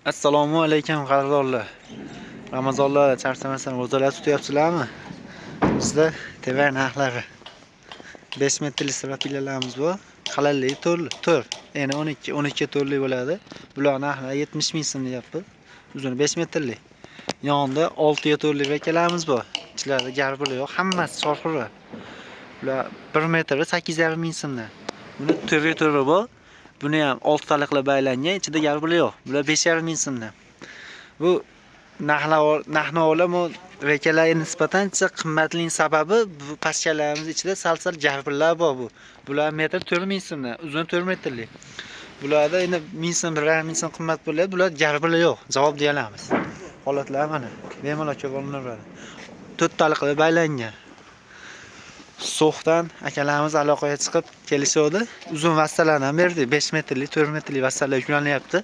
Assalomu alaykum qadrdonlar. Ramazonlar charchamasdan ro'zalar tutyapsizlarmi? Bizda tevar narxlari 5 metrli strapilalarimiz bor. Qalinligi 4, ya'ni 12, 12 to'rtlik bo'ladi. Bular narxlari 70 ming so'm deyapti. Uzuni 5 metrli. Yonida 6 ga to'rtlik rakalarimiz bor. Ichlarida garbili yo'q, hammasi chorxura. Bular 1 metri 8,5 ming so'mdan. Buni 4 ga 4 bor. Buni ham 6 talik qilib baylangan, ichida garbili yo'q. Bular 5,5 ming so'mdan. Bu narx-navolar bu rekalarga nisbatan ancha qimmatlining sababi bu pashkalarimiz ichida sal-sal garbillar bor bu. Bular metr 4 ming so'mdan, uzun 4 metrlik. Bularda endi 1000 so'm, 1,5 ming so'm qimmat bo'ladi. Bular garbili yo'q, javob deya olamiz. Holatlar mana bemalol ko'rib olinaveradi. 4 talik qilib baylangan. So'xdan akalarimiz aloqaga chiqib kelishuvdi. Uzun vastalarni ham berdik. 5 metrlik, 4 metrlik vastalar yuklanyapti.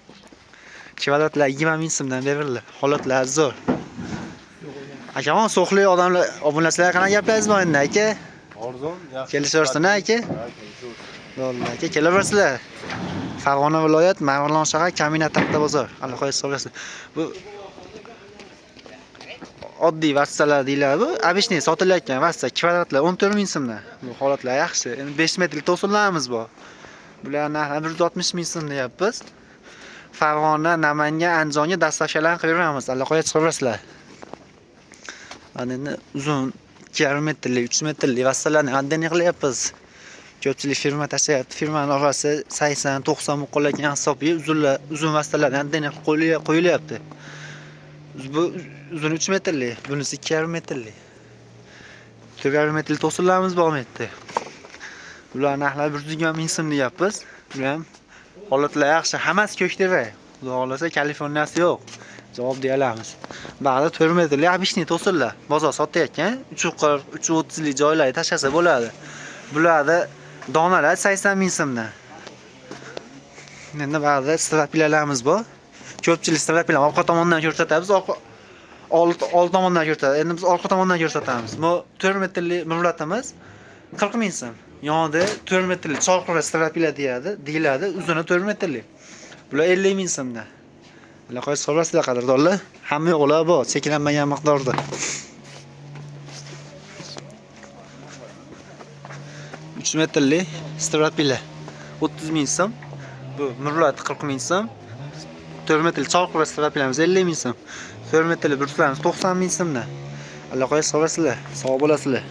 Kvadratlar 20 ming so'mdan berildi. Holatlar zo'r. Akamon so'xli odamlar, obunachilarga qanaqa gaplaringiz bor endi aka? Arzon, yaxshi. Kelishaversin, aka? Ha, kelishaversin. Bo'ldi aka, kelaversizlar. Farg'ona viloyat, Marg'ilon shahar, Kamina taxta bozor. Aloqaga chiqaverasiz. Bu oddiy vastalar deyiladi bu. Обычный sotilayotgan vasta kvadratlar 14 ming so'mdan. Bu holatlar yaxshi. Endi 5 metrlik to'sinlarimiz bor. Bular narxi 160 ming so'm deyapmiz. Farg'ona, Namangan, Andijonga dostavkalarni qilib beramiz. Aloqaga chiqaverasizlar. Mana endi uzun 2,5 metrlik, 3 metrlik vastalarni отдельно qilyapmiz. Ko'pchilik firma tashlayapti. Firmani orasi 80, 90 bo'lib qolayotgan hisobiga uzunlar, uzun vastalarni отдельно qilib qo'yilyapti. Bu uzun 3 metrlik, bunisi 2,5 metrlik. 4,5 metrlik to'sinlarimiz bor bu yerda. Bular narxlari 120 ming so'm deyapmiz. Bu ham holatlar yaxshi, hammasi ko'ktepa. Xudo xohlasa Kaliforniyasi yo'q. Javob deya olamiz. Ba'zi 4 metrlik обычный to'sinlar bozor sotayotgan 340, 330 lik joylarga tashlasa bo'ladi. Bularda donalar 80 ming so'mdan. Endi ba'zi strapilalarimiz bor. Ko'pchilik strapilar orqa tomondan ko'rsatamiz, orqa old tomondan ko'rsatadi. Endi biz orqa tomondan ko'rsatamiz. Bu 4 metrlik murlatimiz 40 ming so'm. Yonida 4 metrlik chorqura strapila deyiladi, uzuni 4 metrlik. Bular 50 ming so'mdan. Aloqaga so'rasizlar qadrdonlar. Hamma yo'qlar bor, cheklanmagan miqdorda. 3 metrlik strapila 30 ming so'm. Bu murlat 40 ming so'm. 4 metrlik chorqura strapilamiz 50 ming so'm. 4 metrlik burchlarimiz 90 ming so'mdan. Aloqaga so'rasizlar, sog' bo'lasizlar.